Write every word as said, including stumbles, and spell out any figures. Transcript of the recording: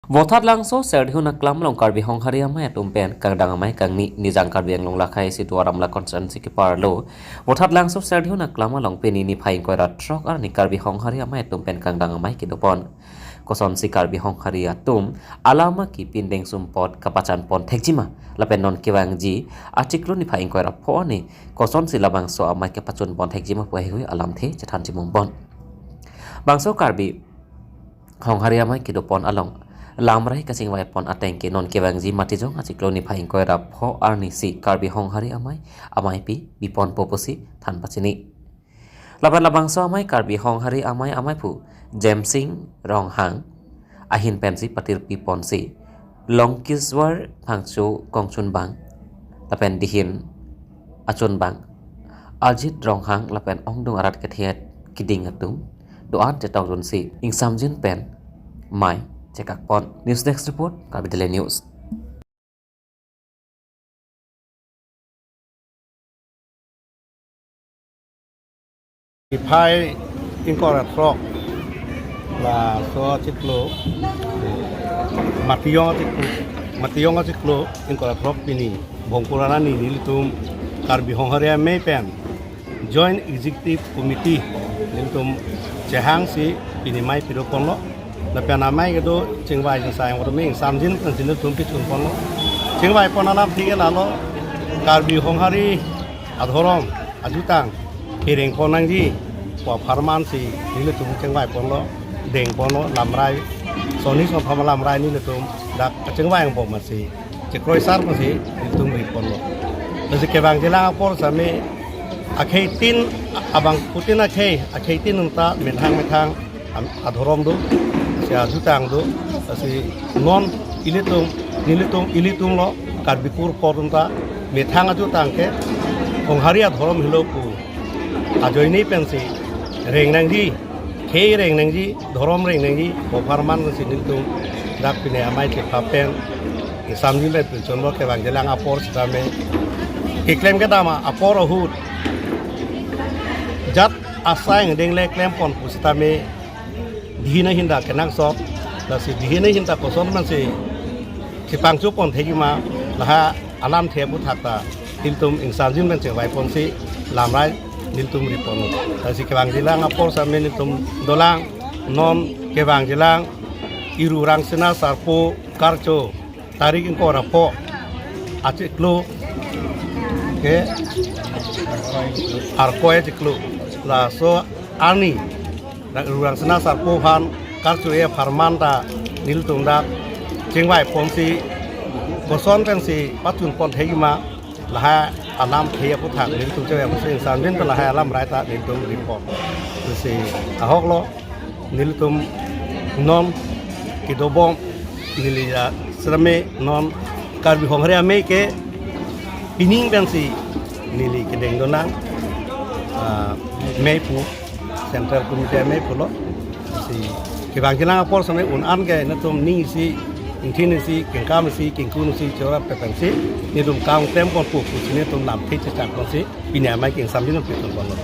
Vothatlangso Serdihun aklam along Karbi Honghari Amei atum pen kangdang amei kangni. Nijang Karbi Anglong Lakhai isi Duar Amla constituency keparlo Vothatlangso Serdihun aklam along pini niphai ingkoi ra throk arni Karbi Honghari Amei atum pen kangdang amei kedopon. Kosonsi Karbi Honghari atum alam akipindeng sumpot kapachanpon thekjima lapen non kevangji achiklo niphai ingkoi ra pho arni kosonsi labangso amei kepachunpon thekjima pu heihui alamthe chethan chimungpon. Bangso Karbi Honghari Amei kedopon along lamrai kachingvaipon ateng ke non kevangji Matijong achiklo niphai ingkoi ra pho arnisi Karbi Honghari Amei ameipi biponpo pusi than pachini. Lapen labangso amei Karbi Honghari Amei ameiphu Jemsing Ronghang ahin pensi patirpiponsi Longkiswar Phangcho Kongchunbang lapen dihin achunbang Ajit Ronghang lapen ongdung arat kethe keding atum do-an chetongdunsi ingsamjin pen mei chekakpon. News Desk Report, Karbi Daily News. Niphai ingkoi ra throk, laso achiklo, Matijong achiklo, Matijong achiklo ingkoi ra throk pini Bongkur arni nelitum Karbi Honghari Amei pen Joint Executive Committee nelitum chehangsi pini mei pidoponlo. Lapen amei kedo chingvai jingsai, ingsamjin pensi nelitum pichunponlo. Chingvaipon alamthe ke lalo, Karbi Honghari adhorom ajutang kerengpon nangji pu apharmansi nelitum chingvaiponlo, dengponlo, lamrai, sonni sonthom lamrai nelitum dak kachingvai angbong masi chekroisar masi nelitum riponlo. Lasi kevangjilang apor sitame akhei tin, abangphutin akhei, akhei tin unta methang methang am-, adhorom do, si ajutang do, si non ilitum, nelitum, ilitumlo Karbi kur apor unta methang ajutang ke Honghari adhorom helo pu ajoine pensi reng nangji, khei reng nangji, dhorom reng nangji pu apharman pensi nelitum dak pini amei kepha pen ingsamjin pen pichunlo. Kevangjilang apor sitame keklem kedam apor ahut jat asai angdeng le klempon pusitame dihin ahin ta kenangsot, lasi dihin ahin ta koson pensi kepangchupon thekjima, lahai alamthe aputhak ta nelitum ingsamjin pen chingvaiponsi lamrai nelitum riponlo. Lasi kevangjilang apor sitame nelitum dolang, non kevangjilang Iru Rangsina Sarpo Karcho tarik ingkoi ra pho achiklo ke, Arkoi achiklo, laso arni Iru Rangsina Sarpo aphan karcho-e apharman ta nelitum dak chingvaiponsi koson pensi pachunpon thekjima, lahai alamthe aputhak nelitum chingvaiponsi ingsamjin pen lahai alamrai ta nelitum ripon. Lasi ahoklo, nelitum non kedobom neli ya sitame non Karbi Honghari Amei ke pining pensi neli kedengdun nang, ah, meipu, Central Committee amei pulo. Si kevangjilang apor sitame un-an ke nelitum ning isi, ingthin isi, kengkam isi, kengkun isi, chorap kepensi nelitum kangklem ponpo pusi nelitum lamthe chechak ponsi pini amei ke ingsamjin pichunponlo.